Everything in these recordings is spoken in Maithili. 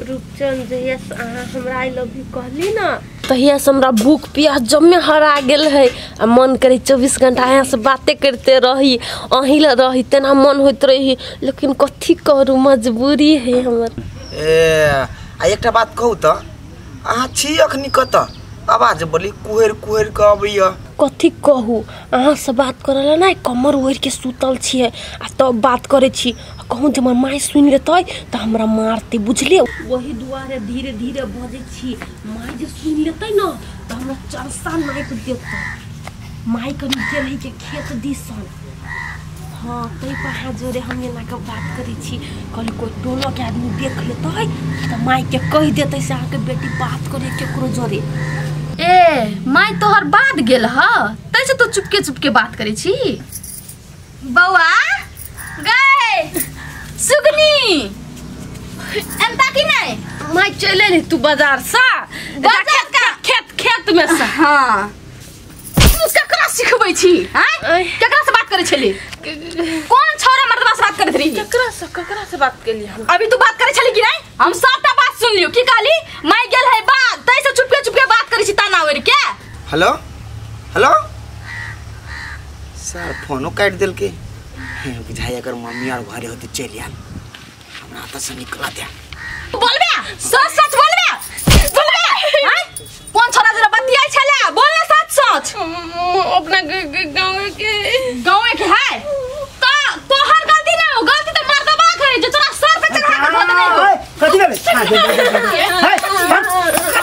रूपचंद जहिया से अहाँ हमरा I love you कहली ना तहिया से हमरा भूख प्यास जमे हरा गेल है आ मन करे 24 घंटा अहाँ से बातें करते रही, अहीं ल रही तेना मन होइत रही, लेकिन कथी करू मजबूरी है हमर। ए आ एकटा बात कहू त अहाँ छी अखनी कत? आवाज बोली कुहेर कुहेर के अबैया। कथी कहू अहाँ से बात करला ना कमर ओढ़ के सुतल छियै आ तब बात करे छी, कहूँ जे हमर माय सुनि लेतै त हमरा मारतै बुझलियै। वही दुआरे धीरे धीरे बजै छी, माय जे सुनि लेतै न त हमरा चरसा नापि देतै। माय कनि गेल है के खेत दिसन, हाँ तै पर अहाँ जोरे हम एना के बात करै छी। कहली कोइ टोलो के आदमी देख लेतै त माय के कहि देतै से अहाँके बेटी बात करे केकरो जोरे। ए my तोहर बात गेल ह तै से तू चुपके चुपके बात करै छी। बौआ गए सुगनी एंता की नहीं my चले ली तू बाजार सा बाजार का खेत खेत में से। हां तू केकरा सिखबै छी? हां केकरा से बात करै छली? कौन छोरा मर्दवा से बात करैत रही? केकरा से बात केली हम? अभी तू बात करै छली कि नहीं? हम सबटा बात सुन लियो। की कहली my गेल है बात तै से चुपके चुपके बात करै छी ताना ओर के। हेलो हेलो सर फोनो काट देलके। बुझाइ अगर मम्मी और घरे होती चलि आयल हमरा त से निकला दे। बोलबे सच सच बोलबे बोलबे। हां कौन छोरा जरा बतियाई छले बोल ना सच सच। अपना गांव के है त तोहर गलती ना हो, गलती त मर्दबा के है जो तोरा सर पे चढ़ा के धो देने हो। कथि भेलै? हाय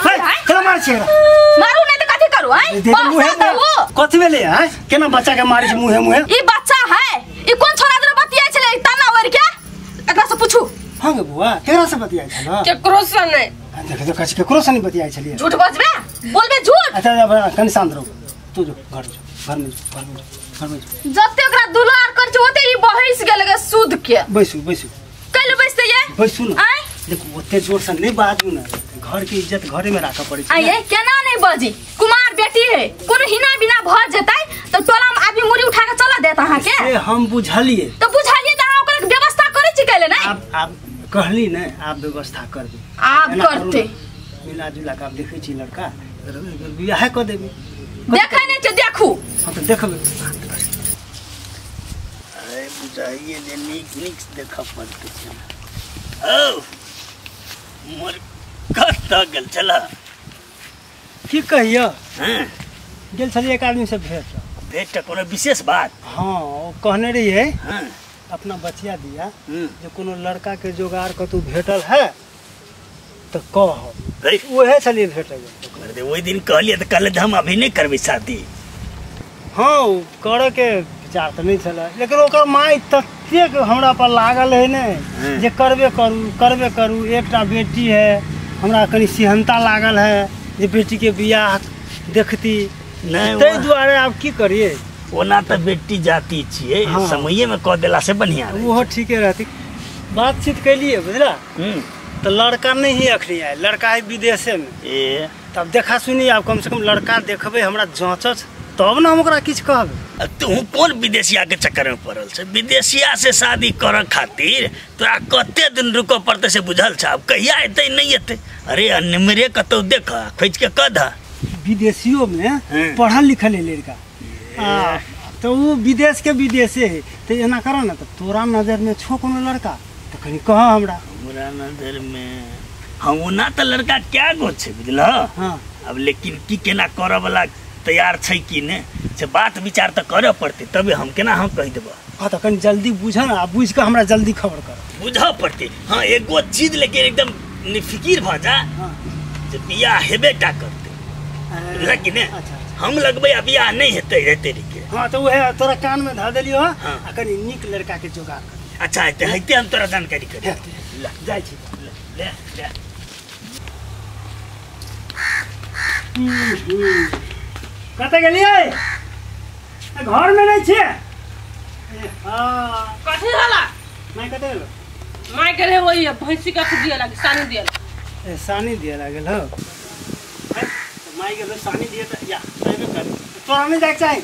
हाय केना मारै छियै? मारू नै त कथि करू? हाय कथि भेलै? हाय केना बच्चा के मारै छै मुहे मुहे? ई बच्चा है ई कोन छोरा जरा बतियाई छले ताना ओर के? एकरा से पूछू। हां गे बुआ केकरा से बतियाई छल? केकरो से नै। देख देख कथि केकरो से नै बतियाई छलियै? झूठ बजबे बोलबे झूठ। अच्छा कनि शांत रहू, तू जो घर जो घर में जो घर में जो घर में जो। जते ओकरा दुलार कर छ ओते ई बहस गेल गे सूद के। बैसू बैसू कैले बैसते ये? बैसू न। आय देखू ओते जोर से नै बाजू न, घर के इज्जत घरे में राखऽ पड़ै छै। आये केना नै बजी, कुमार बेटी है कोनो हिना बिना भ जेतै त टोला में आदमी मुड़ी उठा के चला देत अहाँ के। से हम बुझलिए त बुझलिए त अहाँ ओकरा व्यवस्था करै छी कैले नै? आब कहली नै आब व्यवस्था करबे, आब करते मिला जुला के। आब देखै छी लड़का बियाह क देबे। देखै नै छै देखू। हां त देखबै। अरे बुझाइए जे नीक नीक देखऽ पड़तै छै। औ मोर कतऽ गेल छल? की कहियो? हां गेल छलियै एक आदमी से भेंट। भेंट कोनो विशेष बात? हां ओ कहने रहियै हां अपना बचिया दिया जे कोनो लड़का के जोगार कतौ भेटल है त कह। ओहे छलियै भेटल। ओहि दिन कहलियै त कहले हम अभी नहीं करबै शादी। हाँ करे के विचार त नहीं छलै, लेकिन ओकर माय ततेक हमरा पर लागल है ने जे करबे करू करबे करू। एकटा बेटी है हमरा कनि सिहनता लागल है जे बेटी के बियाह देखती नहीं, ताहि दुआरे आब की करिए। ओना त बेटी जाति छियै। हाँ। समये में कह देला से बढ़िया ओहो ठीके रहती। बातचीत कैलिए बुझला तो लड़का नहीं है अखनी आयल, लड़का है विदेशे में। ए तब देखा सुनी आब कम से कम लड़का देखबे हमरा जाँचत तब न हम ओकरा किछु कहबै। तू कोन विदेशिया के चक्कर में पड़ल छै? विदेशिया से शादी करऽ खातिर तोरा कते दिन रुकऽ पड़तै से बुझल छै? आब कहिया एतै नहीं एतै। अरे अनमरे कतौ देख खोज के कह दह। विदेशियो में पढ़ल लिखल है लड़का तो वो विदेश के विदेशे है। तो एना कर न त तोरा नजर में छो कोनो लड़का तो कनि कह हमरा। हमरा नजर में हाँ ओना त लड़का क्या गो छै बुझल। हाँ अब लेकिन की केना करऽ वाला तैयार छै कि ने से बात विचार त करऽ पड़तै तबे हम केना हम कहि देबऽ। हाँ त कनि जल्दी बुझ न, आ बुझ के हमरा जल्दी खबर कर। बुझऽ पड़तै। हाँ एगो चीज लेकिन एकदम निफिकिर भऽ जा हाँ। जे बियाह हेबे टा करतै बुझल कि ने? अच्छा हम लगबै आ बियाह नहीं हेतै हेतै के। हाँ तो वह तोरा कान में धऽ देलियो। हाँ। आ कनि नीक लड़का के जोगाड़ कर। अच्छा हेतै हेतै हम तोरा जानकारी कर ले जाइ छी। ले ले कतऽ गेलियै? घर में नहीं छियै? हाँ कथी होला? माय कतऽ गेलो? माय गेल है वही भैंसी के दिया लागे सानी दिया। ए सानी दिया लागल हो। माय गेलो सानी दिया त या तैबे कर। तोरा नहीं जाके चाही।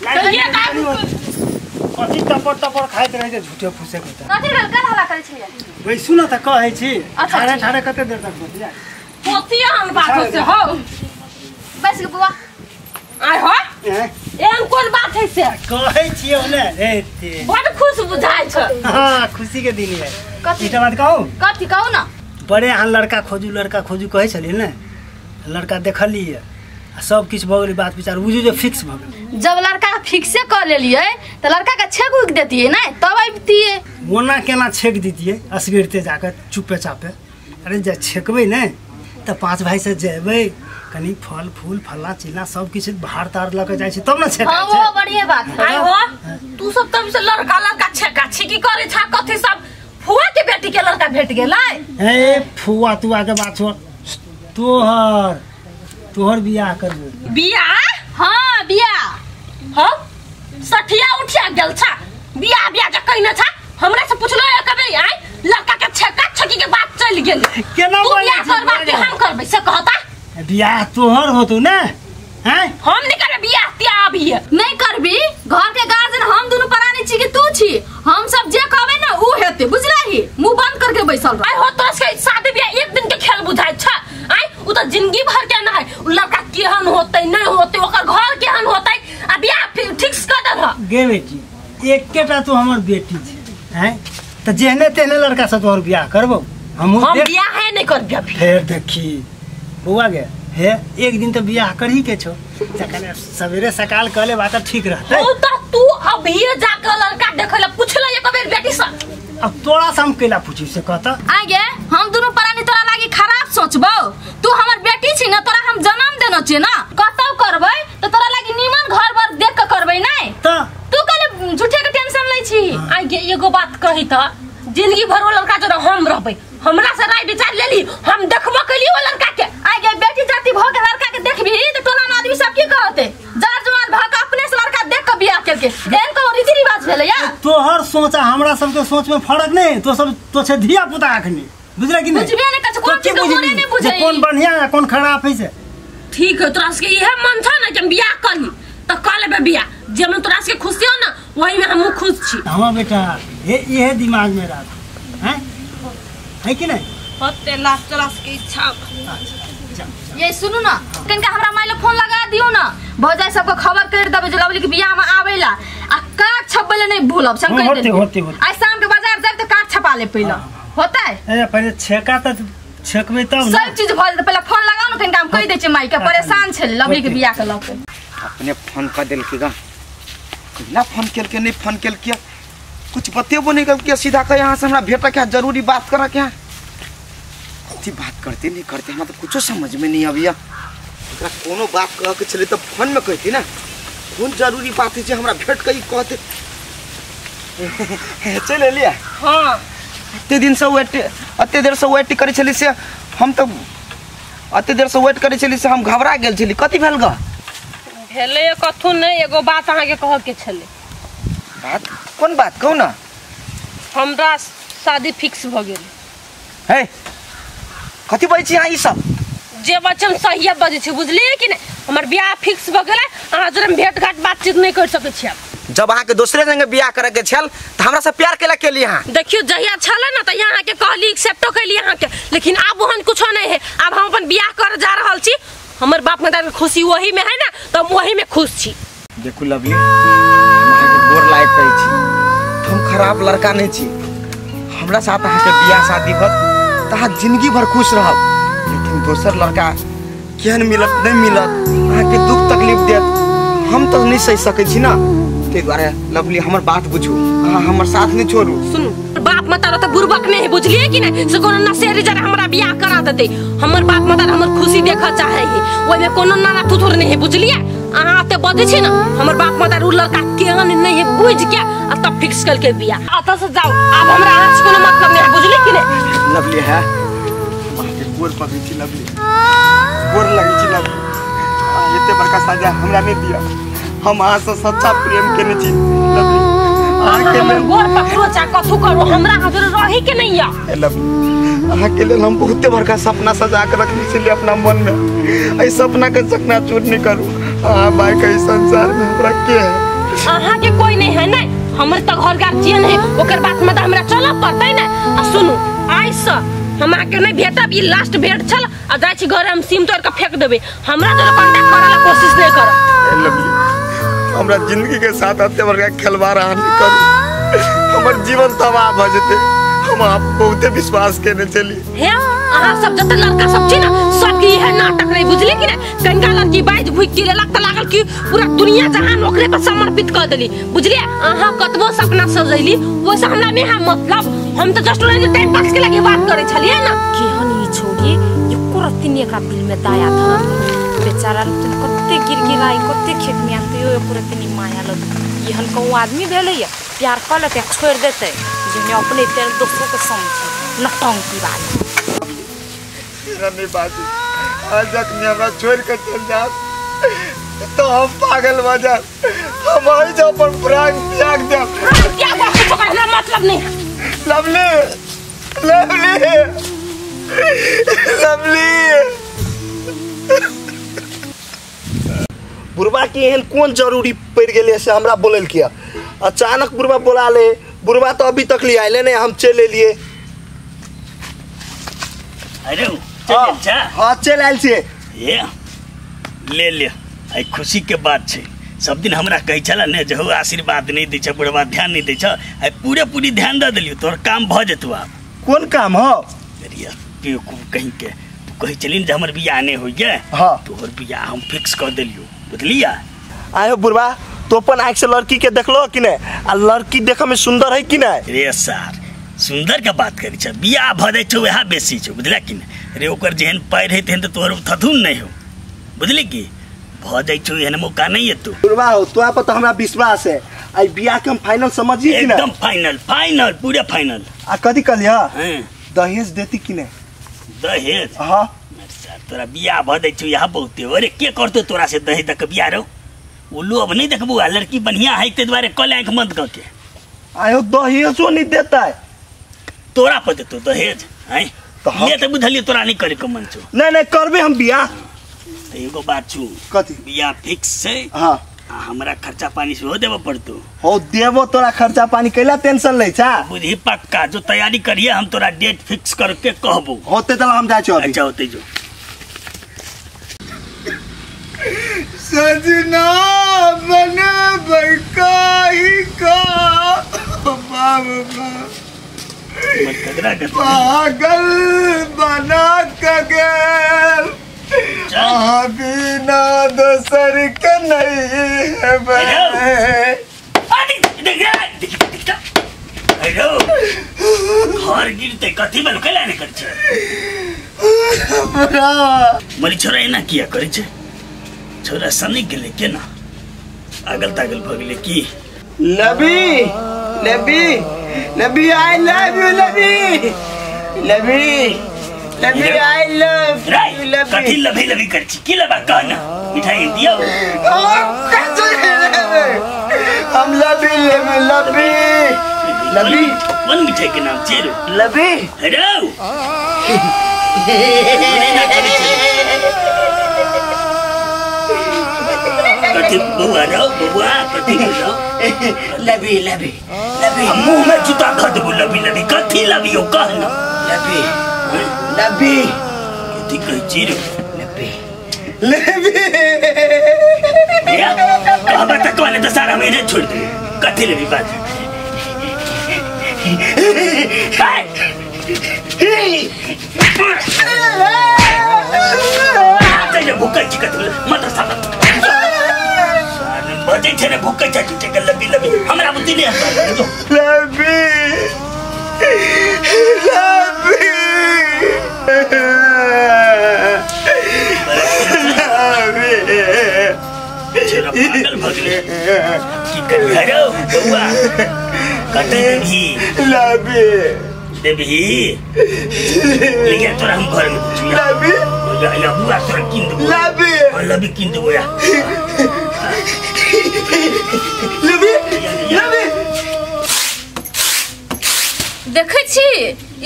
चलिए। कथी टपर टपर खाइत रहै छै झूठे फूसे के। कथी भेल कल हल्ला करै छलियै? बैसू न त कहै छी। ठाड़े ठाड़े कते देर तक बतिया कथी एहन बात हो से हो बैस के बौआ। आय हो एहन कोन बात है से कहै छियौ ने रे ते बड खुश बुझाइ छ। हां खुशी के दिन है। कथी बात कहू? कथी कहू ना। बड़े अहाँ लड़का खोजू कहै छलियै ने, लड़का देखलियै आ सब किछु भऽ गेलै, बात विचार बुझू जे फिक्स भऽ गेलै। जब लड़का फिक्से कऽ लेलियै तऽ लड़का के छेक उक देतियै ने तब अबितियै। ओना केना छेक दितियै असगिरते जाकऽ चुपे चापे? अरे जे छेकबै ने तऽ 5 भाई से जेबै कनी फल फूल फल्ला चिल्ला सब किछु भार तार लऽ के जाइ छै तब ने छेक। हां वो बढ़िया बात है। आइ हो तू सब तब से लड़का लड़का छेका छेकी करै छा कथी सब फुआ के बेटी के लड़का भेट गेलै? ए फुआ तुआ के बात छोड़, तोहर तोहर बियाह करबो। बियाह? हां बियाह। हां सठिया उठिया गेल छा बियाह बियाह जे कहने छा हमरा से पुछलो कबे आइ लड़का के छेका छेकी के बात चल गेल। केना तू बियाह करबा कि हम करबै से कहता? बियाह तोहर होतो ने हैं? हम नहीं करबै बियाह तियाह अभी नहीं करबी। घर के गार्जियन हम दुनु प्राणी छी कि तू छी? हम सब जे कहबै ना उ हेतै बुझलही? मुंह बंद करके बैसल रह। आइ हो तोरा के शादी बियाह एक दिन के खेल बुझाइ छ। आइ उ त जिंदगी भर के ना है। उ लड़का केहन होतै नहीं होतै ओकर घर केहन होतै आ बियाह फिक्स कर देलह। गे बेटी एकेटा तो हमर बेटी छी हैं त जेहने तेहने लड़का से तोहर बियाह करबौ। हम बियाह है नहीं करबी अभी। फेर देखी बौआ गे हे एक दिन तो बियाह करही के छो जखन सवेरे सकाल कहले बात ठीक रहतै। ओ त तू अभी जाके लड़का देखले पुछले एक बेर बेटी से। अब तोरा से हम केला पूछी से कहता? आगे हम दुनु प्राणी तोरा लागी खराब सोचबौ। तू हमर बेटी छी ना तोरा हम जन्म देनो छी ना कतौ करबै त तोरा लागी नीमन घर बर देख के करबै नै त तू कहले झूठे के टेंशन लै छी। आगे एगो बात कही त जिंदगी भर वो लड़का जो हम रहबै हमरा से राय विचार लेली हम देखबो कैली वो लड़का के। आगे बेटी जाति भ के लड़का के देखबी त टोला में आदमी सब की कहते? जार जवान भ के अपने से लड़का देख के बियाह करके एहन को रीति रिवाज भेलै या? तोहर सोच आ हमरा सब के सोच में फर्क नहीं। तो सब तो छे धिया पुता अखनी बुझले कि नहीं? बुझबे नहीं कछ कोन चीज के मोने नहीं बुझै कोन बढ़िया आ कोन खराब है से। ठीक है तोरा के इहे मन छ ना कि हम बियाह करली त कर लेबे बियाह जे में तोरा के खुशी हो ना वही में हमहु खुश छी। हां बेटा ये इहे दिमाग में राख हैं है कि नहीं? होते लास्ट तोरा के इच्छा। ये सुनू ना कनका हमरा माई ले फोन लगा दियो ना भौजाई सबके खबर कर देबे जे लवली के बियाह में आवेला आ कार्ड छपबे नहीं भूलब से हम कह देब। होते होते आज शाम के बाजार जाब त कार्ड छपा ले पहले होतै? अरे पहले छेका त छेकबै तब ना सब चीज भ जेतै। पहले फोन लगाउ ना कनका हम कह दै छी माई के परेशान छै लवली के बियाह के लके। अपने फोन कर देलकी गा कहिना फोन केलके नहीं फोन केलके कुछ बतेबो नहीं केलके सीधा कह यहाँ से हमरा भेट के जरूरी बात कर के। कथी बात करते नहीं करते हमरा तो कुछो समझ में नहीं आबिया। एकरा कोनो बात कह के छले त फोन में कहती ना कोन जरूरी बात है जे हमरा भेट के कहते। चल लिया। हां अते दिन से वेट अते देर से वेट करै छली से हम त अते देर से वेट करै छली से हम घबरा गेल छली। कथी भेल ग? भेलै कथु नहीं एगो बात अहाँ के कह के छले। बात? कोन बात कहू ना। हमरा शादी फिक्स भ गेल। हे कथी बजै छी अहाँ ई सब? जे बचन सहिए बजै छी बुझलियै कि नहीं? हमर बियाह फिक्स भ गेलै अहाँ जरे भेट घाट बातचीत नहीं कर सकै छी। जब अहाँ के दोसरे संगे बियाह करे के छल त हमरा से प्यार केला केली अहाँ? देखियो जहिया छले ना त अहाँ के कहली एक्सेप्टो कैली अहाँ के लेकिन आब ओहन कुछो नहीं है। आब हम अपन बियाह कर जा रहल छी हमर बाप माता के खुशी वही में है ना त हम वही में खुश छी। देखू लवली हम अहाँ के गोर लायक कहै छी हम खराब लड़का नहीं छी। हमरा साथ अहाँ के बियाह शादी होत त अहाँ जिंदगी भर खुश रहब लेकिन दोसर लड़का केहन मिलत नहीं मिलत अहाँ के दुख तकलीफ देत हम तो नहीं सह सकै छी ना। ताहि दुआरे लवली हमर बात बुझू अहाँ हमर साथ नहीं छोड़ू। सुनू बाप माता त बुरबक नहीं है बुझलिए कि नहीं से कोनो नशेरी जरा हमरा बियाह करा देते। हमर बाप माता हमर खुशी देखऽ चाहे है ओहिमे कोनो नाना थुथुर नहीं है बुझलिए। अहाँ ते बजै छी ना हमर बाप माता उ लड़का केहन नहीं है बुझ के आ तब फिक्स करके बियाह अतः से जाओ। आब हमरा अहाँ से कोनो मतलब नहीं है बुझलिए कि नहीं? लवली है अहाँ के गोर पकड़ै छी लवली गोर लगै छी लवली एते बड़का सजा हमरा नहीं दिया। हम अहाँ से सच्चा प्रेम केने छी लवली। अहाँ हमर गोर पकड़ो चाहे कथू करो हमरा अहाँ जरे रही के नहीं या। लवली अहाँ के लेल हम बहुते बड़का सपना सजा के रखने छलियै अपना मन में। एहि सपना के चकनाचूर नहीं करू। अहाँ बाइक एहि संसार में हमरा के है? अहाँ के कोई नहीं है ना हमर त घर गार्जियन है ओकर बात में त हमरा चलऽ पड़तै ने। आ सुनू आइ से हम आके नहीं भेटब, ई लास्ट भेट छल आ जाइ छी घर हम सिम तोड़ के फेंक देबै, हमरा जरे कांटेक्ट करे ला कोशिश नहीं करब। हमरा जिंदगी के साथ एते बड़का खिलवाड़ अहाँ नहीं करू, हमर जीवन तबाह भ जेतै। हम आप बहुते विश्वास केने चली। हे अहाँ सब जते लड़का सब छी ना सबके इहे नाटक रहे बुझली कि ने। कनिका लड़की बाजि भुकि के लेलक त लागल कि पूरा दुनिया जहान ओकरे पर समर्पित कर देली बुझलिए। अहाँ कतबो सपना सजैली ओइसे हमरा नहीं है मतलब, हम त जस्ट ओनाहिते टाइम पास के लागी बात करै छलियै ना। केहन ई छोरी एको रत्ती ने एकरा दिल में दया धरल, बेचारा कते गिरगिराई कते खेत में आते एको रत्ती ने माया लग। एहन कहूँ आदमी भेलैया प्यार कऽ लेतै छोड़ि देतै, जेने अपने तेल दोसरों के समझे नौटंकी वाली। नहीं बाजी आज जखनी हमरा छोड़ के चल जात तो हम पागल भ जाब, हम आई जाओ पर प्राण त्याग देब। क्या बात कुछ हमरा मतलब नहीं। लवली लवली लवली बुढ़वा के एहन कोन जरूरी पड़ गेलै से हमरा बोलल किया अचानक बुढ़वा बोला ले। बुढ़वा तो अभी तक ले आए नहीं, हम चल एलिए। अरे चल जा। हाँ चल आयल छियै। ये ले ले आई खुशी के बात छै। सब दिन हमरा कहै छला ने जे हो आशीर्वाद नहीं दै छै बुढ़वा, ध्यान नहीं दै छै, आई पूरे पूरी ध्यान दे देलियो तोहर काम भ जेतौ। आब कोन काम हो? अरे बेवकूफ कहीं के तू कहै छली ने जे हमर बियाह नहीं होइए। हाँ तोहर बियाह हम फिक्स कर देलियो बुझलिया। आयो बुढ़वा तो अपन आँख से लड़की के देखलो कि नहीं? आ लड़की देखे में सुंदर है कि नहीं? रे सार सुंदर के बात करी छ, बियाह भ जाइ छौ वएह बेसी छौ बुझला कि नहीं। रे ओकर जेहन पैर है तेहन त तोहर थथुन नहीं हो बुझली कि भ जाइ छौ एहन मौका नहीं एतो। बुढ़वा हो तोरा पर त हमरा विश्वास है, आई बियाह के हम फाइनल समझिए कि नहीं? एकदम फाइनल फाइनल पूरा फाइनल। आ कथी कहलिया दहेज देती कि नहीं? दहेज? हाँ सर तोरा बियाह भ जाइ छौ यहाँ बहुते। अरे के करतौ तोरा से दहेज दक बियाह रो? उल्लू अब नहीं देखबू, लड़की बढ़िया है ते दुआरे कल आँख बंद करके। आयो दहेजो नहीं देता है तोरा पर देतो दहेज हैं? तो हम ये तो बुझलियो तोरा नहीं करे के मन छौ। नहीं नहीं करबे हम बियाह। तो एगो बात छू। कथी? बियाह फिक्स छै। हाँ हमरा खर्चा पानी सेहो देबऽ पड़तौ। हो देबो तोरा खर्चा पानी कैला टेंशन लै छा? बुझी पक्का जो तैयारी करिए हम तोरा डेट फिक्स करके कहबो। होते तला हम जाइ छौ अभी। अच्छा होते जो। सजना बने काही का बाबा पागल बना के गेल बिना दोसर के नहीं है। घर गिरते कथी भेल कैला नहीं करै छै? मरी छोरा एना किया करै छै? छोरा सनी गेलै केना पागल तागल भऽ गेलै की? लबी लबी लबी I love you लबी लबी लबी I love you लबी। कथी लबी लबी करै छी? की लेबा कह ना, मिठाई दियौ। हम लबी लबी लबी लबी। कोन मिठाई के नाम छै रे? लबी। हेरो कथी बउआ रौ बउआ कथी रौ? लबी लबी लबी। मुँह में जूता धऽ देबौ लबी लबी। कथी लबी यौ कह ना। लबी लबी कथी कहै छी रे? लबी लबी। कहबा तऽ कहले तऽ सारा महीने छोड़ि देबै। कथी लेबी बात? भूकै छी कथी मत साला बजै छै ने भूकै छै झूठे के लबी लबी। हमरा बुद्धि नहीं आता। लबी लबी लबी। पागल भऽ गेलै की करियै रौ बउआ? कते देबही? लबी देबही लेकिन तोरा हम घर में लबी या बुआ तोरा कीन देबो। लबी लबी कीन देबो या लबी लबी। देखै छी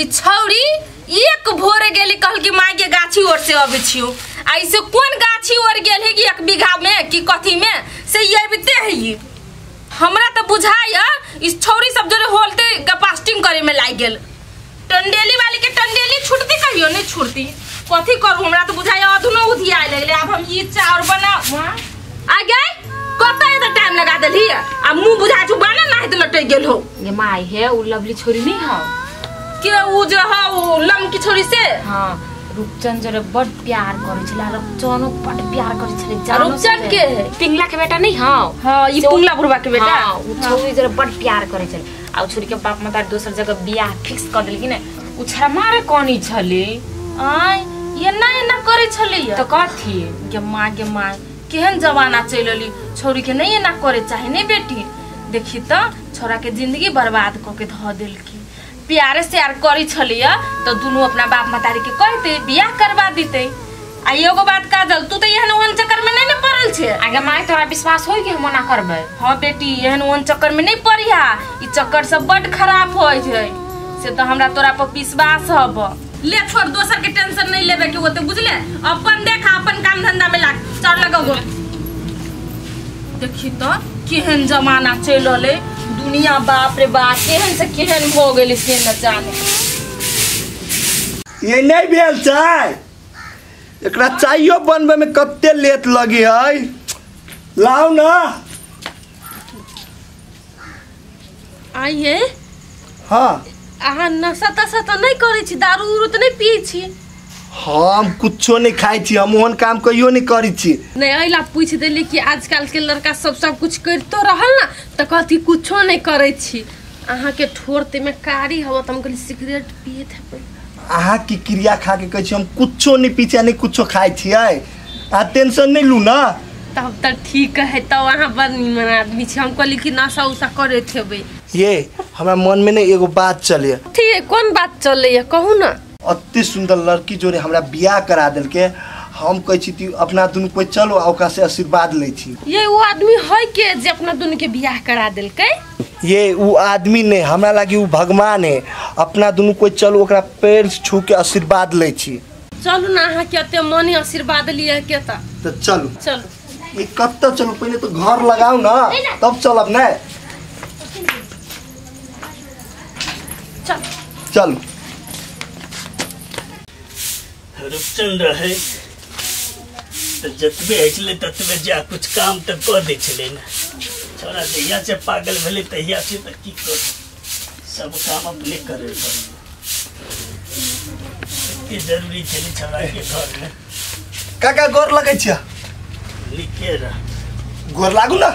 ई छौरी एक भोरे गेली कहल कि माय के गाछी ओर से अबै छियो, आ इसे कोन गाछी ओर गेल है कि एक बीघा में कि कथी में से अबिते है। हमरा त बुझाय इस छौरी सब जोरे होलते गपास्टिंग करे में लाग गेल। टंडेली वाली के टंडेली छुटती कहियो नहीं छुटती। कथी करू हमरा त बुझाय अधुनो उधियाय लगले। अब हम ई चाउर बना आ गए कत एते टाइम लगा देली आ मुंह बुझा छु बना नाही त लटक गेल हो। ये माई है उ लवली छोरी नहीं हो के उ जो हो उ लमकी छोरी से। हां रूपचंद जरे बड़ प्यार करे छला, रूपचनो बड़ प्यार करे छले। रूपचंद के है पिंगला के बेटा नहीं? हां हां ई पुंगला बुढ़वा के बेटा। हां उ छोरी जरे बड़ प्यार करे छले आ उ छोरी के बाप माता दोसर जगह बियाह फिक्स कर देलखिन ने। उ छड़ा मारे कोनी छले आय ये ना एना करे छले त कथी गे मां गे मां केहन जमाना चलि अली। छोरी के नहीं एना करे चाहे नहीं बेटी। देखी त छोरा के जिंदगी बर्बाद क के ध देलकी। प्यारे से यार करी छलिया तो दुनू अपना बाप मतारी के कहते बियाह करवा दीते। आ एगो बात काजल तू तो एहन ओहन चक्कर में नहीं ने पड़ल छे। आगे माई तोरा विश्वास होई कि हम मना करबै? हां बेटी एहन ओहन चक्कर में नहीं पड़िहा, ई चक्कर सब बड खराब होय छै से तो हमरा तोरा पर विश्वास हब। ले छोड़ दोसर के टेंशन नहीं लेबे के ओते बुझले, अपन देख अपन काम धंधा में लाग चार लगाओ। देखी तो केहन जमाना चलि रहलै दुनिया, बाप रे बाप केहन से केहन हो गेल से न जाने। ये नहीं भेल चाय, एकरा चाइयो बनबे में कते लेट लगी है। लाओ ना आइए। हाँ अहाँ नशा तशा तो नहीं करै छी, दारू उरू तो नहीं पियै छी? हम कुछो नहीं खाइ छी, हम ओहन काम कहियो नहीं करै छी। नहीं अइला पूछ देली कि आजकल के लड़का सब सब कुछ करितो रहल ना त कहती कुछो नहीं करै छी। अहाँ के ठोर ते में कारी हवा त हम कहली सिगरेट पियत हेबै। अहाँ की क्रिया खा के कहै छी हम कुछो नहीं पी छी, नहीं कुछो खाइ छियै, आ टेंशन नहीं लू ना। तब त ठीक है, तब अहाँ बड़ निमन आदमी छी। हम कहली कि नशा उशा करैत हेबै। ये हमरा मन में ने एगो बात चले। ठीक है, कौन बात चले कहू ना। अति सुंदर लड़की जोड़े हमरा बियाह करा देलके, हम कहै छी अपना दुनू कोई चलो आ ओकरा से आशीर्वाद लै छी। ये वो आदमी है के जे अपना दुनू के बियाह करा देलके? ये वो आदमी नहीं, हमरा लागी वो भगवान है। अपना दुनू कोई चलो ओकरा पैर छू के आशीर्वाद लै छी। चलू ना अहाँ के एते मन आशीर्वाद लिए के त चलू चलू। ये कब तक चलू, पहले तो घर लगाओ ना तब चलब ना। चल चलू। रूपचंद रहे तो जतबे होइ छलै ततबे जा कुछ काम तऽ कऽ दै छलै ने। छोरा जहिया से पागल भेलै तहिया से तऽ की करू, सब काम अपने करे पड़ै। एते जरूरी छलै छोरा के घर में। काका गोर लगै छियै? नीके रह। गोर लागू ना।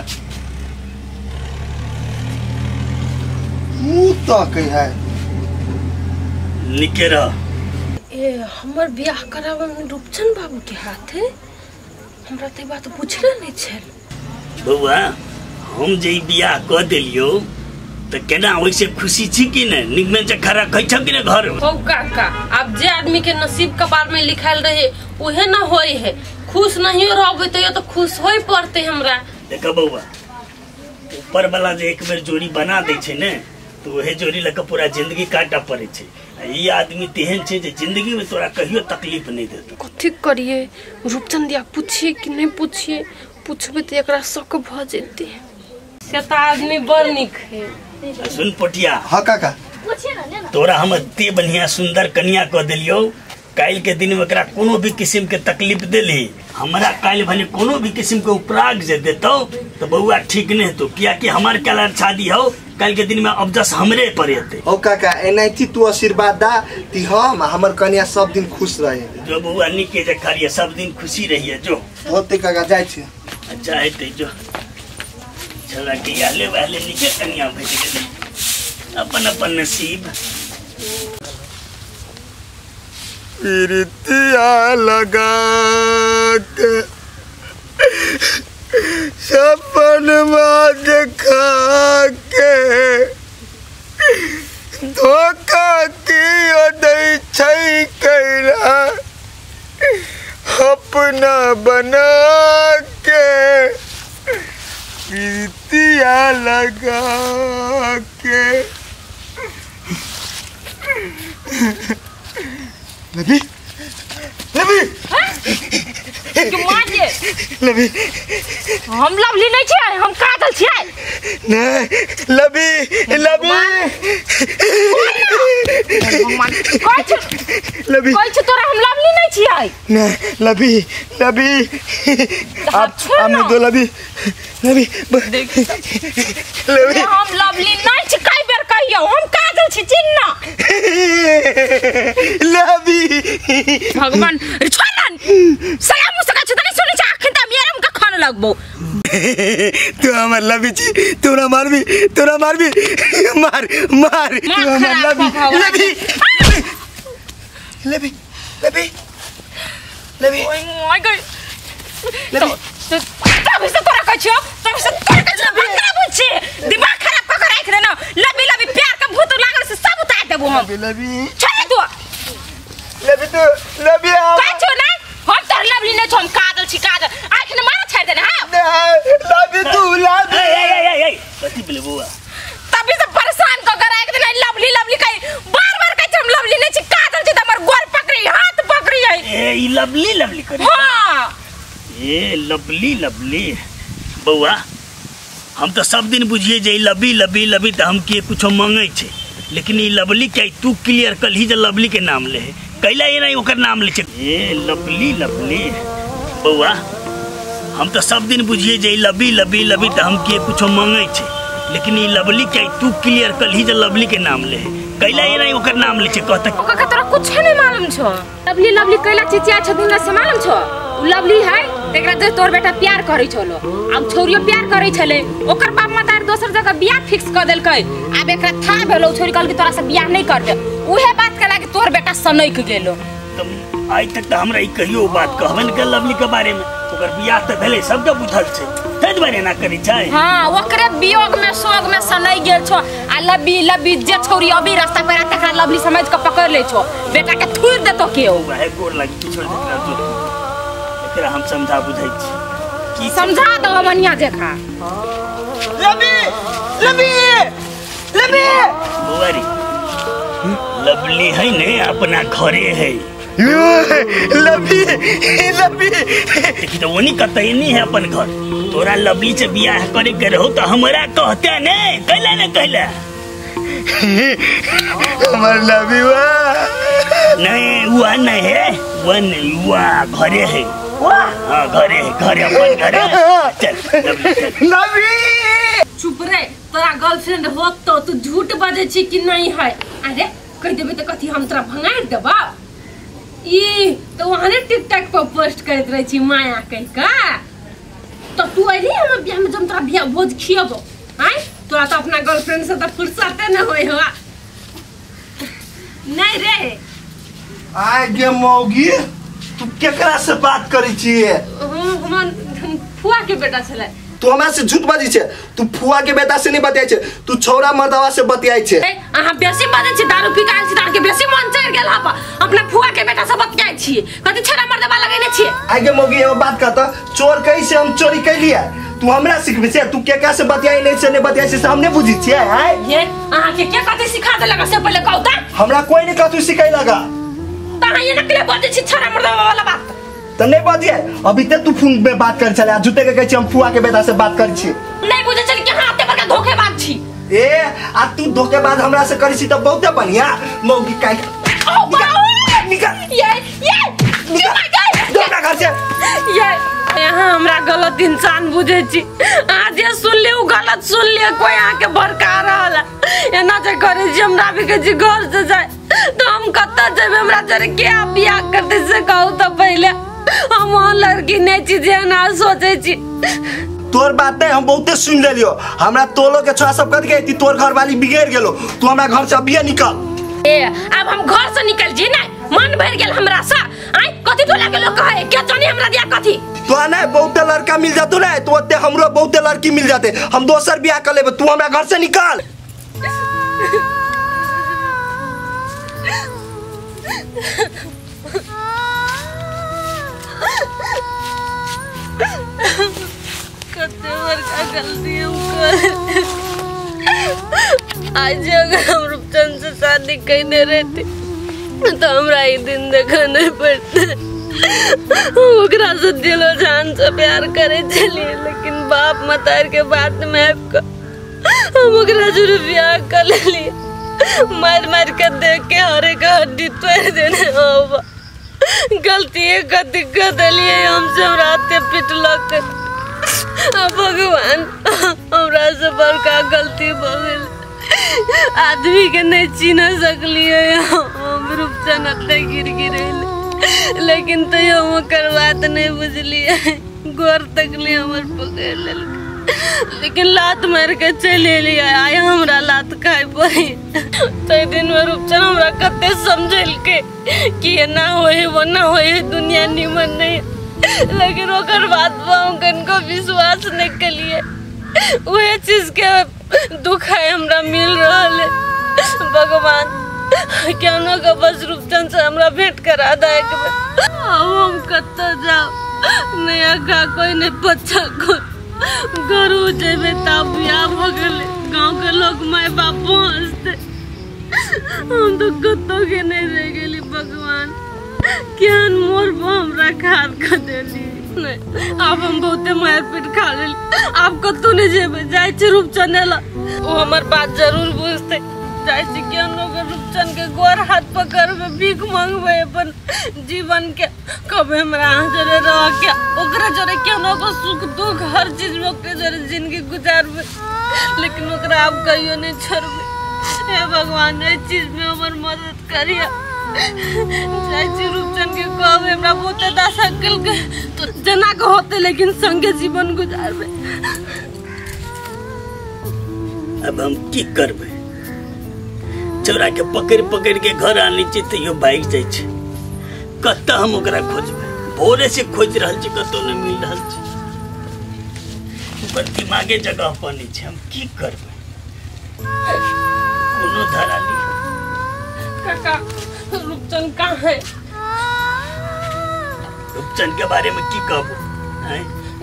मुँह तकै है। नीके रह। ए हमर बियाह कराबै में रूपचंद बाबू के हाथ है, हमरा त बात पूछले नहीं छल। बौआ हम जे बियाह क देलियो त केना ओइसे खुशी छी कि ने? निकमे से खरा खै छ कि ने घर? हो काका अब जे आदमी के नसीब कपार में लिखल रहे उहे न होय है। खुश नहीं रहबे त तो खुश होय पड़ते हमरा। देख बौआ ऊपर वाला जे एक बेर जोड़ी बना दै छै ने तो वहे जोड़ी लके पूरा जिंदगी काटा पड़े छै। ई आदमी तेहन छै जे जिंदगी में तोरा कहियो तकलीफ नहीं देतो। कथी करिए रूपचंद या पूछिए कि नहीं पूछिए? पूछबे त एकरा शक भ जेते। से त आदमी बड़ नीक है। सुन पोटिया। हां काका तोरा हम एते बढ़िया सुंदर कन्या क देलियो, काल्हि के दिन में एकरा कोनो भी किस्म के तकलीफ देली हमरा काल्हि भने कोनो भी किस्म के उपराग जे देतो तो बउआ ठीक नहीं हेतो, कियाकि हमार काल्हि शादी हो, काल्हि के दिन में अबजस हमरे पर हेतै। हो काका एनाहिते तू आशीर्वाद दा ती हम हमर कन्या सब दिन खुश रहे। जो बउआ नीके जे खालिए सब दिन खुशी रहिए। जो होते काका जाइ छी। अच्छा हेतै जो छोरा के आले वाले नीके कन्या भेट गेलै, अपन अपन नसीब। प्रीतिया लगा के सपनमा देखा के धोखा कियो दै छै कैला अपना बना के प्रीतिया लगा के। लगी लवी के मार दे लवी हम लवली नहीं छियै हम काजल छियै नहीं लवी लवी कहै छै लवी कहै छै तोरा हम लवली नहीं छियै नहीं लवी लवी आप हमने दो लवी लवी लवी हम लवली नहीं छी कई बेर कहियो हम काजल छी चिन्ह लवी भगवान छोड़ ना सया मुसका छै त नहीं सुनै छै अखन त मेरा मुका खान लगबो तू हमर लवी छी तोरा मारबी तोरा मारबी मार मार तू हमर लवी लवी लवी लवी लवी ओय my गई तब से तोरा कहै छियो तब से तोरा कहै छियो बकरा बुझ दिमाग खराब क के राख देना लवी लवी प्यार के भूत लागल से सब उतार देबो हम लवी छोड़ तू लवी तू लवी कहै छियो ना हम तोर लवली नहीं छो हम काजल छी काजल आँख ने मारा छाड़ देने हां लवी तू लवी ए ए ए ए कथि भेलै बौआ तभी से परेशान क के राख देने लवली लवली कहि बार बार कहै छी हम लवली नहीं छी काजल छी त हमर गोर पकड़ी हाथ पकड़ी है ए ई लवली लवली करे हां ए लवली लवली बौआ हम तो सब दिन बुझिए जे लवी लवी लवी त हम के कुछो मांगै छै लेकिन ई लवली के तू क्लियर कलही जे लवली के नाम ले कैला ये नहीं ओकर नाम ले छै ए लवली लवली बौआ हम तो सब दिन बुझिए जे लवी लवी लवी त हम के कुछो मांगै छै लेकिन ई लवली के तू क्लियर कलही जे लवली के नाम ले कैला ये नहीं ओकर नाम ले छै कहत ओकर के तोरा कुछ नहीं मालूम छो लवली लवली कैला चिचिया छथिन से मालूम छो उ लवली है तेकरा जे तोर बेटा प्यार करै छलो आब छोरियो प्यार करै छले ओकर बाप मतार दोसर जगह बियाह फिक्स क देलकै आब एकरा था भेलो छोरी कहल कि तोरा से बियाह नहीं करबे उहे बात के लागे तोर बेटा सनक गेलो त आइ तक त हमरा ई कहियो बात कहबे न कर लवली के बारे में ओकर बियाह त भेलै सबके बुझल छै तै दुआरे एना करै छै हां ओकरे वियोग में शोक में सनक गेल छो आ लबी लबी जे छोरी अभी रास्ता पर आ तकरा लवली समझ के पकड़ ले छो बेटा के थुर देतो केओ वहे गोर लागि छोड़ देतरा तो एकरा हम समझा बुझै छी की समझा दो मनिया देखा लवी लवी लवी बौआ रे लवली है ने अपना घरे है लवी लवी देखी तो ओनी कतई नहीं है अपन घर तोरा लवली से बियाह करे के रहो तो हमरा कहते ने कैला ने कैला हमर लवी वा नहीं हुआ नहीं है वो नहीं हुआ घरे है वाह हां घरे है घरे अपन घरे चल लवली चल लवी चुप रे तोरा गर्लफ्रेंड होत तो तू झूठ बजै छी कि नहीं है अरे कह देबे त कथी हम तोरा भंगार देबा ई तो वहाँ ने टिकटॉक पर पोस्ट करैत रहै छी माया कहि का तो तू अइली हमर बियाह में जब तोरा बियाह भोज खियबो आय तोरा तो अपना गर्लफ्रेंड से तो फुर्सते न होय हो नहीं रे आय गे मौगी तू केकरा से बात करै छियै हम हमर फुआ के बेटा छलै तू हमरा से झूठ बाजै छै तू फुआ के बेटा से नहीं बतियाइ छै तू छौरा मर्दवा से बतियाइ छै अहाँ बेसी बाजै छी दारू पी के आयल छी त अहाँके बेसी मन चढ़ि गेल हप अपना फुआ के बेटा से बतियाइ छी कथी छौरा मर्दवा लगेने छियै आय गे मौगी एगो बात कहता चोर कैसे हम चोरी कैलियै तू हमरा सिखबै छै तू केकरा से बतियाइ नहीं छै नहीं बतियाइ छै से हम नहीं बुझै छियै आय ये अहाँके के कथी सिखा देलक से पहिले कहू त हमरा कोई नहीं कथू सिखैलक त अहाँ एना केले बजै छी छौरा मर्दवा वाला बात त नहीं बजिए अभी ते तू फोन में बात कर छले आ झूठे के कहै छी हम फुआ के बेटा से बात करै छी नहीं बुझै छली कि अहाँ एते बड़का धोखेबाज छी ए आ तू धोखेबाज हमरा से करै छी त बहुते बढ़िया मौगी काहे ओ बाबू निकल ये ये निकल दोना घर से ये यहाँ हमरा गलत इंसान बुझे छी अहाँ जे सुनली उ गलत सुनली कोई अहाँके भड़का रहल एना जे करै छी हमरा भी कहै छी घर से जाय तो हम कतऽ जेबै हमरा जरे के बियाह करतै से कहू तऽ पहिले हम ओहन लड़की नहीं छी जे एना सोचै छी तोर बात नहीं हम बहुते सुन लेलियो हमरा तोलो के छोरा सब कह के तोर घर वाली बिगड़ गेलो तू हमरा घर से अभिये निकल ए अब हम घर से निकल जी नहीं मन भर गेल हमरा से आइ कथी टोला के लोग कहे के जानी हमरा दिया कथी तो ना बहुते लड़का मिल जातो ना तो ओते हमरो बहुते लड़की मिल जाते हम दोसर बियाह कर लेबे तू हमरा घर से निकल कते बड़का गलती हम कर आज अगर हम रूपचंद से शादी कैने रहते तो हमरा ई दिन देखऽ नहीं पड़ते। ओकरा से दिलो जान से प्यार करे छलिए, लेकिन बाप मतार के बात में आबि कऽ हम ओकरा जरूर बियाह कर लेलिए। मार मार के देख के हरे के हड्डी तोड़ देने हो। गलती कथी कर देलिए हमसे, हमरा एते पिटलक। भगवान हमरा से बड़का गलती भऽ गेल, आदमी के नहीं चिन्ह सकलिए हम। रूपचन एते गिर गिरेले, लेकिन तैयो हम ओकर बात नहीं बुझलिए। गोर तकली हमर पकड़ लेलकै, लेकिन लात मार के चलि एलियै। आइ हमरा लात खाय पड़ी। ताहि दिन में रूपचन हमरा कते समझेलकै कि एना होइ है ओना होइ है, दुनिया निमन नहीं। लेकिन ओकर बात पर हम कनको विश्वास नहीं कलिए। वह चीज के दुख है हमरा मिल रहल है। भगवान केहनो के बस रूपचन से हमरा भेंट करा दे एक बेर। अब हम कतऽ जाउ, नया का कोई नहीं बच्चा कोई घरो जेबे तब बियाह भऽ गेलै, गाँव के लोग माय बापो हंसते। हम तो कतौ के नहीं रह गेली। भगवान केहन मोर पर हमरा खाद कऽ देली। नहीं आब हम बहुते मार पीट खा लेली, आब कतौ नहीं जेबै। जाइ छी रूपचन लग, ओ हमर बात जरूर बुझतै। जाइ छी केहनो के रूपचन के गोर हाथ पकड़बै, भीख मांगबै अपन जीवन के। कहबै हमरा अहाँ जरे रह के, ओकरा जरे केहनो के सुख दुख हर चीज में ओकरे जरे जिंदगी गुजारबै, लेकिन ओकरा आब कहियो नहीं छोड़बै। हे भगवान एहि चीज में हमर मदद करिए। जाइ छी रूपचन के कहबै हमरा बहुते दशा केलकै, तो जेना के होतै लेकिन संगे जीवन गुजारबै। अब हम की करबै? चोरा के पकड़ पकड़ के घर आनै छी तैयो भागि जाइ छै। कतऽ हम ओकरा खोजबै? भोरे से खोजि रहल छी, कतौ नहि मिल रहल छै। ओकर दिमागे जगह पर नहि छै। हम की करबै? कोनो धरा ली। काका रूपचन कहाँ है? रूपचन के बारे में की कहबो?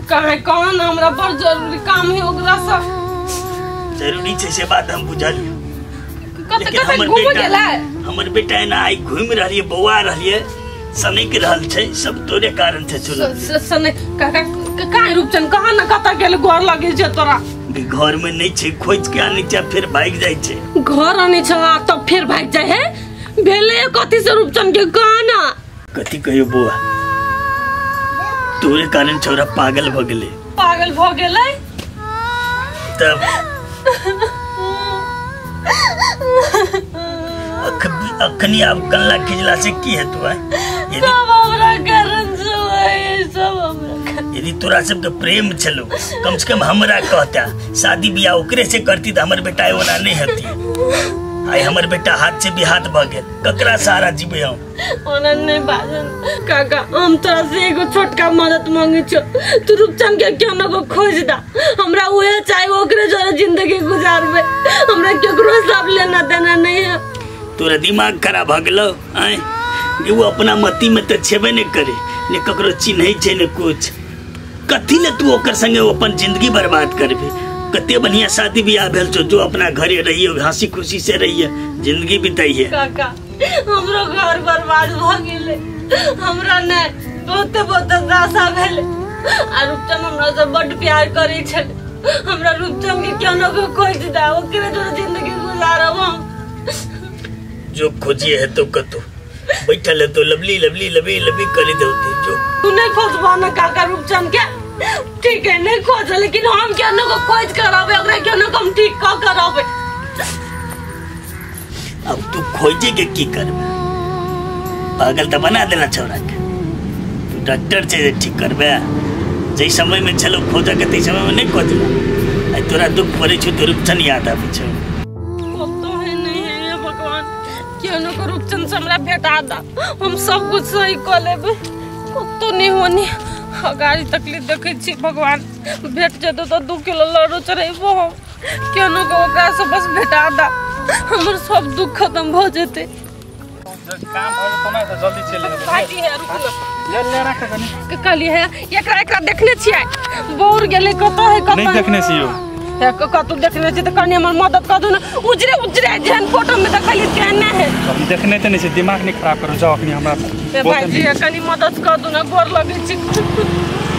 कहाँ है कहाँ ना, हमरा बड़ जरूरी काम है ओकरा से। जरूरी छै से बात हम बुझलियो। कतऽ कतऽ घूम गेलै हमर बेटा? एना आइ घूमि रहलियै, बौआ रहलियै, सनकि रहल छै। सब तोरे कारण छै। सुन काका कहाँ है रूपचन? कहाँ ना कतऽ गेल? गोर लगै छै तोरा। घर में नहीं छै, खोज के आनै छै फिर भागि जाइ छै। घर आनै छै तब फिर भागि जाइ है? भेलै कथी से रूपचन के? कहाँ ना कथी कहियो बौआ, तोरे कारण छौरा पागल भऽ गेलै। पागल भऽ गेलै तब अखनी आब कल्ला खिजला से की हेतौ? सब हमरा कारण से होय, सब हमरा। यदि तोरा सबके प्रेम छलो, कम से कम हमरा कहता शादी बियाह ओकरे से करती तऽ हमर बेटा ओना नहीं हेती। आइ हमर बेटा हाथ से भी हाथ भऽ गेल, ककरा सहारा जीबै हम? ओना नहीं बाजन काका, हम तोरा से एगो छोटका मदद मांगे छो। तू रूपचन के केहनो को खोज दा, हमरा उहे चाही, ओकरे जरे जिंदगी गुजारबै। हमरा केकरो सब लेना देना नहीं है। तोरा दिमाग खराब भऽ गेलौ? आँय वो अपना मती में तऽ छेबे नहीं करे, ने ककरो चिन्है छै ने कुछ। कथी ले तू ओकर संगे अपन जिंदगी बर्बाद करबे? कते बढ़िया शादी बियाह भेल छौ, जो अपना घरे रहिए, हंसी खुशी से रहिए, जिंदगी बिताइए। काका हमरो घर बर्बाद भऽ गेलै, हमरा नहि बहुते बहुते दशा भेलै। आ रूपचन हमरा से बड प्यार करै छलै। हमरा रूपचन के केहनो के खोज दा, ओकरे जोरे जिंदगी गुजारब हम। जो खोजिए है तो कतो बैठल है तो लवली लवली लवली लवली करी देते। जो तू नहीं खोजबा ना काका रूपचन के, ठीक है नहीं खोज, लेकिन हम केहनो को खोज कराबे, ओकरा केहनो को हम ठीक क कराबे। अब तू खोजे के की करबे? पागल तो बना देना छौरा के। तू डॉक्टर छै ठीक करबे? जै समय में छलो खोजे के तै समय में नहीं खोजला। आइ तोरा दुख पड़ै छौ तो रूपचन याद आबै छौ। कतौ है नहीं है भगवान, केहनो को रूपचन से हमरा भेटा दा, हम सब कुछ सही कऽ लेबै। कतौ नहीं होनी गाड़ी तकलीफ देखै छी भगवान, भेट जेतौ तऽ 2 किलो लड्डू चढ़ेबो हम। केहनो के ओकरा से बस भेटा दा, हमर सब दुख खत्म भऽ जेतै। काम भऽ जेतौ ना तऽ जल्दी चलि जेबै। भाईजी है रुकू ना, ले ले राख कनी। कहलियै है एकरा एकरा देखने छियै, बौर गेलै कतऽ है कतऽ नहीं देखने छियौ। कतौ देखने छी त कनी हमर मदद कर दू ना। उजरे उजरे जेहन फोटो में देखली तेहने है। हम देखने त नहीं छी, दिमाग नहीं खराब करू, जाओ अखनी हमरा। ए भाईजी कनी मदद कर दू ना, गोर लगै छी।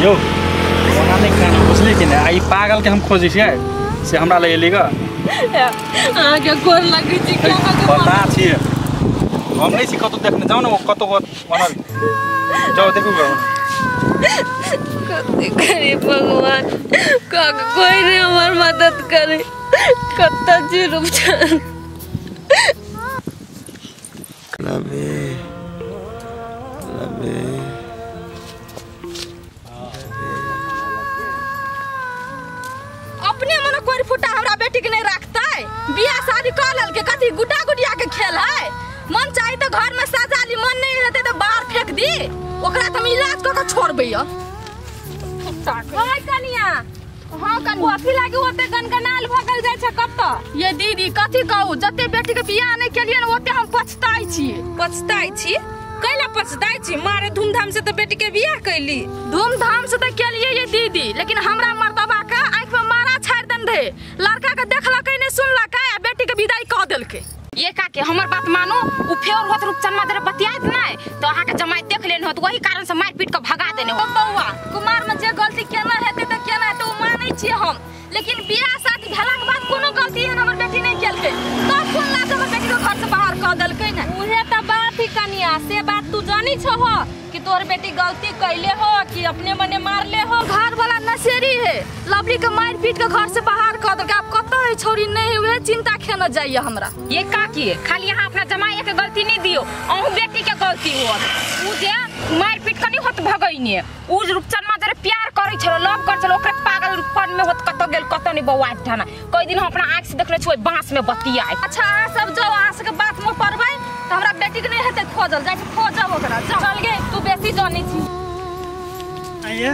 यौ ओना नहीं खाना बुझली कि नहीं, आई पागल के हम खोजै छियै से हमरा लग एली ग। अहाँ के गोर लगै छी। पता छी हम नहीं छी कतौ देखने, जाओ ना कतौ बनल जाओ देखू ग। कथी करी भगवान, कोई नहीं हमार मदद करे, कत्ता जी रूपचंद। लबे लबे अपने मन कोई फुटा हमरा बेटी के नहीं रखतै, बियाह शादी कर लेलकै, कथी गुड्डा गुडिया के खेल है। मन चाही तो घर में सजा ली, मन नहीं रहते तो बाहर फेंक दी, ओकरा तो हम इलाज कऽ के छोड़बै। ओय कनिया, हां कनिया कथी लागी ओते गनगनाल भगल जाय छै कत? ये दीदी कथी कहू, जते बेटी के बियाह नहीं केलियै ने ओते हम पछताइ छी। पछताइ छी? कैला पछताइ छी? मारे धूमधाम से त बेटी के बियाह कैली। धूमधाम से त केलियै ये दीदी, लेकिन हमरा मर्दबा के आंखि में मारा छाड़ि देन रहे, लड़का के देखलकै नहीं सुनलकै आ बेटी के विदाई कऽ देलकै। ये काके हमर बात मानो, उ फेर होत रूपचंद मादरे बतियात नै तो अहाँ के जमाई देख लेन होत, वही कारण से मार पीट के भगा देने हो। बौआ कुमार में जे गलती केना हेतै त केना हेतै उ मानै छियै हम, लेकिन बियाह शादी भेला के बाद कोनो गलती एहन हमर बेटी नहीं केलकै, तब कोन लाज हमर बेटी के घर से बाहर कऽ देलकै ने। उहे त बात ही कनिया, से बात तू जानी छहो कि तोर बेटी गलती कैले हो कि अपने मने मारले हो। घर वाला नशेरी है, लवली के मार पीट के घर से बाहर कऽ देलकै, आब कतऽ है छोरी नहीं उहे चिंता खेना जाइए हमरा। ये काकी खाली यहाँ अपना जमाई के गलती नहीं दियो, अहूँ बेटी के गलती होत। उ जे मार पीट के नहीं होत भगैने, उ रूपचंद मादरे प्यार करै छलो, लव करै छलो, ओकरे पागलपन में होत कतऽ गेल कतऽ नहीं बौआ ढाना। कई दिन हम अपना आँख से देखले छियै बांस में बतियाए। अच्छा अहाँ सब जाओ, अहाँ सबके बात में पड़बै त हमरा बेटी के नहीं हेतै खोजल, जाइ छी खोजब ओकरा। चल गे तू बेसी जानै छी। आइए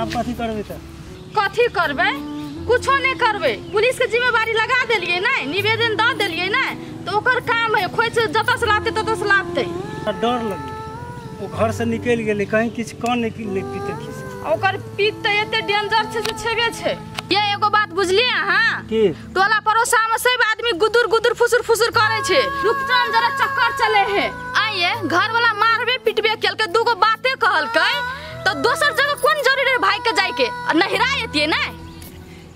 आप कथी करबै त? कथी करबै? कुछो नहीं करबै, पुलिस के जिम्मेवारी लगा देलियै नै, निवेदन दऽ देलियै नै, तो ओकर काम है खोज जतऽ से लाते ततऽ से लाते। डर लगे ओ घर से निकलि गेलै, कहीं किछु कऽ नहीं पीते खिसे। ओकर पीत तऽ एते डेंजर छै से छेबे छै। ये एगो बात बुझलियै अहाँ की? टोला पड़ोसा में सब आदमी गुदुर गुदुर फुसुर फुसुर करे छै, रूपचंद जरा चक्कर चले है। आइए घर वाला मारबे पिटबे केलकै, दूगो बाते कहलकै तो दोसर जगह कोन जरूरी रहे भाई के जाय के, नहिरा एतियै नै।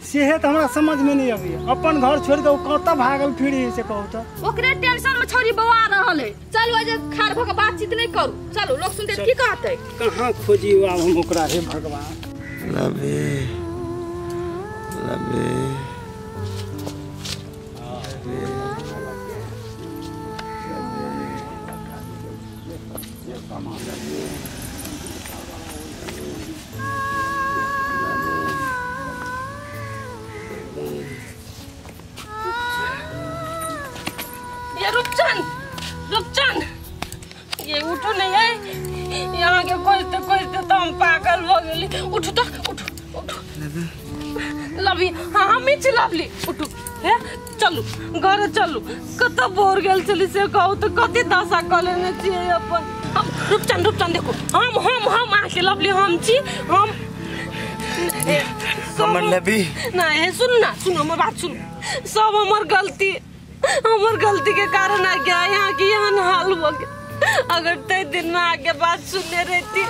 सेहे तऽ हमरा समझ में नहीं अबैया, अपन घर छोड़ के कतऽ भागल फिरी से कहू तऽ। ओकरे टेंशन में छोरी बौआ रहल है। चलू जे खाड़ भऽ के बातचीत नहीं करू, चलू लोग सुनते की कहतै। कहाँ खोजी आब हम ओकरा, हे भगवान। लबे लबे ये रूपचंद, रूपचंद ये उठो नहीं है, यहाँ के खोजते खोजते तो हम पागल हो गेली। उठो तो उठो उठो लवली, हाँ हम ही लवली, उठो हे चलू घर चलू। कतऽ बोर गेल छली से कहू तो, कथी दशा कऽ लेने छियै अपन। रूपचंद रूपचंद देखो हम हम हम अहाँके लवली हम छी, हम हमर लवली नहीं। सुन ना सुन हमर बात सुन, सब हमर गलती, हमर गलती के कारण आ गया यहाँ की एहन हाल हो गया। अगर तय दिन में आके बात सुनने रहती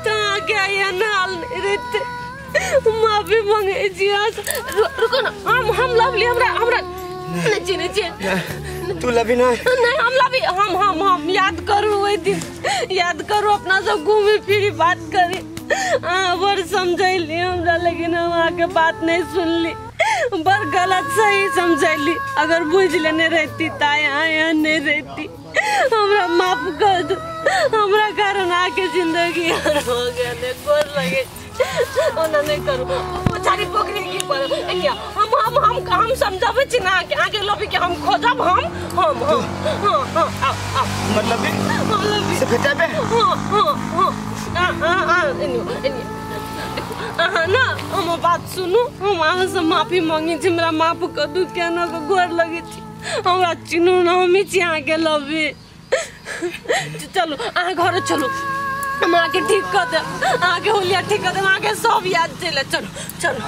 तो आके एहन हाल नहीं रहते। माफी मांगे जी। रुको ना, हम लवली हमरा हमरा नहीं जी नहीं जी तू लवी नहीं नहीं हम लवी हम हम हम याद करू वही दिन, याद करू अपना सब घूमे फिरी बात करी। हाँ बड़ समझैली हमरा, लेकिन हम आके बात नहीं सुनली, बड़ गलत सही समझैली। अगर बुझ लेने रहती त यहाँ यहाँ नहीं रहती। हमरा माफ कर दो, हमरा कारण आके जिंदगी हो गया। गोर लगे ओना नहीं करू, बेचारी पोखरी की पर हम हम हम हम समझाबै छी ना आके, आके लबी के हम खोजब हम हम हम हां हां आओ आओ मतलब से भेटेबे। हां हां हां आ आ एनी एनी अहाँ ना हम बात सुनू, हम अहाँ से माफी मांगे छी, हमरा माफ कर दू, केना के गोर लगे छी, हमरा चिन्हू ना, हम छी अहाँके लबी। चलू अहाँ घर चलू। हम आके ठीक कर दे, आके होलिया ठीक कर दे, आके सब याद चले। चलो चलो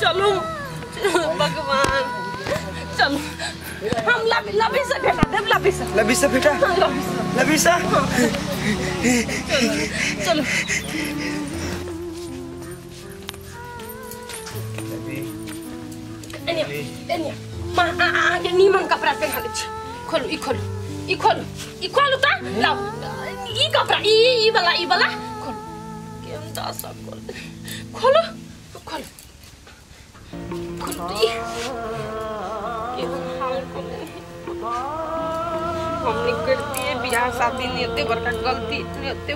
चलो भगवान चलो हम लबी लबी से भेटा देब, लबी से, लबी से भेटा, लबी से चलो। एनिया मां आके नीमन कपड़ा पहना ले छी। खोलू ई, खोलू ई, खोलू ई, खोलू ता लाओ ई कपड़ा, ई ई वाला, ई वाला खोलू। केम दासा खोल, खोलो खोलो खोलो ई केहन हाल खोले। हमने करती है बियाह शादी नहीं होते बड़का गलती नहीं होते।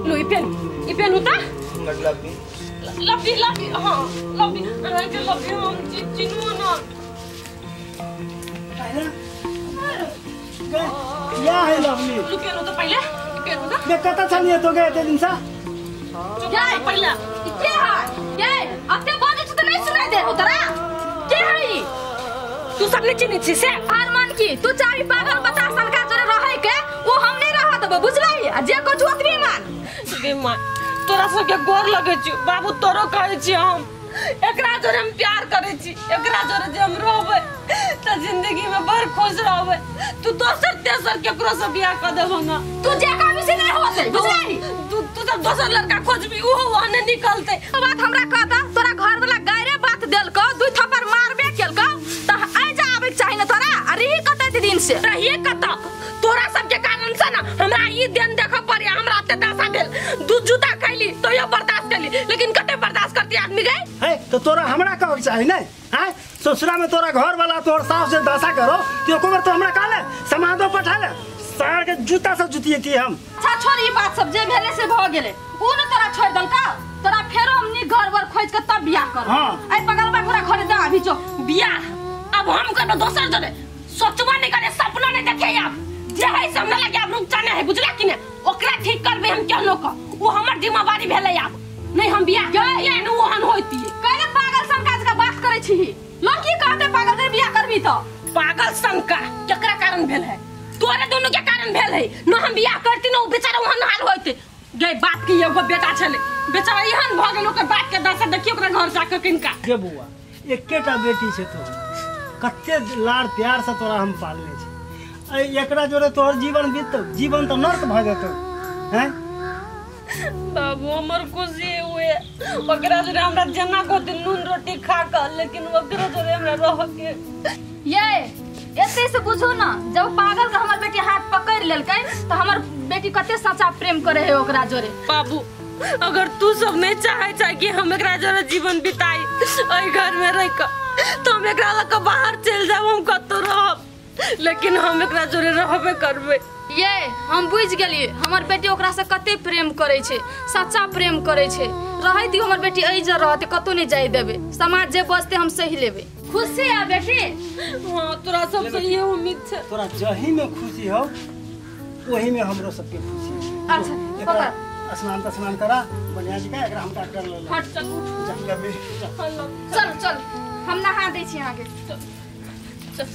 लो ई पेन, ई पेन होता लबी लबी लबी। हां लबी अहाँ के लबी हम चिन्हू ना। या है लवली लू पेन तो पहले पेन होता देख कता छलिए तो गए ते दिन सा के पहले के है ये अते बाजे छ त नहीं सुनाई दे हो तोरा के है तू सब नहीं चिन्है छी से अरमान की तू चाही पागल बता सनका जोरे रहै के वो हम नहीं रह देबो बुझलही। आ जे कुछ ओतबी मान गे मां तोरा सब के गोर लगै छी बाबू, तोरो कहै छी हम एकरा जोरे हम प्यार करै छी, एकरा जोरे जे हम रहबै त जिंदगी में बड़ खुश रहबै। तू दोसर तेसर केकरो से बियाह क देबो ना, तू जे कहबी से नहीं होतै बुझलही। तू तू सब दोसर लड़का खोजबी ओहो ओहने निकलतै। बात हमरा कहता तोरा घर वाला गायरे बात देलको, दुई थप्पड़ मारबे केलको त आइ जा आबै के चाही न तोरा। आ रही कतै दिन से रहिए कत तोरा सब के कारण से ना हमरा ई दिन देख पड़े। हमरा एते दशा भेल, दू जूता खैली तो यो बर्दाश्त कैली, लेकिन कते बर्दाश्त करती आदमी गए है। तो तोरा हमरा कह के चाही नै हैं ससुरा में तोरा घर वाला तोर सास से दशा करो तो एको बार तो हमरा कहले समाधो पठा ले सार के जूता से जुतिएती हम। अच्छा छोड़ ई बात सब जे भेले से भ गेले उ न तोरा छोड़ दलका, तोरा फेरो हम नी घर वर खोज के तब बियाह कर। हां ए पगलबा पूरा घर दे अभी जो बियाह अब हम करबो दोसर जने सोचबा नहीं करे, सपना नहीं देखे। अब जे है से हमरा लगे अब रुक जाने है बुझला कि ने, ओकरा ठीक करबे हम केहनो क, उ हमर जिम्मेवारी भेलै। अब नहीं हम बियाह के न ओहन होती कहले पागल सन काज का बात करै छी लोग की कहते पागल रे बियाह करबी त पागल सन का केकरा कारण भेल है, तोरे दोनों के कारण भेल है न। हम बियाह करती न उ बेचारा ओहन हाल होते गए। बाप के एगो बेटा छले बेचारा एहन भ गेल, ओकर बाप के दशा देखियो ओकरा घर जाके किनका। गे बुआ एकेटा बेटी छै तो कते लाड़ प्यार से तोरा हम पालने छी, एकरा जोरे तोहर जीवन बीततौ, जीवन तो नर्क भ जेतौ हैं। बाबू हमर खुशी हुए ओकरा जोरे हमरा जना को दिन नून रोटी खा क, लेकिन ओकरा जोरे हमरा रह के ये एते से बुझो ना जब पागल के हमर बेटी हाथ पकड़ लेलकै त हमर बेटी कते सच्चा प्रेम करे है ओकरा जोरे। बाबू अगर तू सब नहीं चाहे चाहे कि हम एकरा जोरे जीवन बिताई ओइ घर में रह क, तो हम एकरा लग के बाहर चल जाब, हम कतौ रहब, लेकिन हम एकरा जोरे रहबे करबै। ये हम बुझ गेलिए हमर बेटी ओकरा से कते प्रेम करे छै, सच्चा प्रेम करे छै। रहै दियो हमर बेटी एहि जर रहते कतौ नहीं जाय देबे, समाज जे बजते हम सही लेबे। खुशी आ बेटी? हां तोरा सब से ये उम्मीद छै। तोरा जही में खुशी हो ओही में हमरो सबके खुशी। अच्छा पकड़ स्नान तस्नान करा बढ़िया जी का एकरा हम डॉक्टर ले हट चल चल चल हम नहा दै छी अहाँ के। चल चल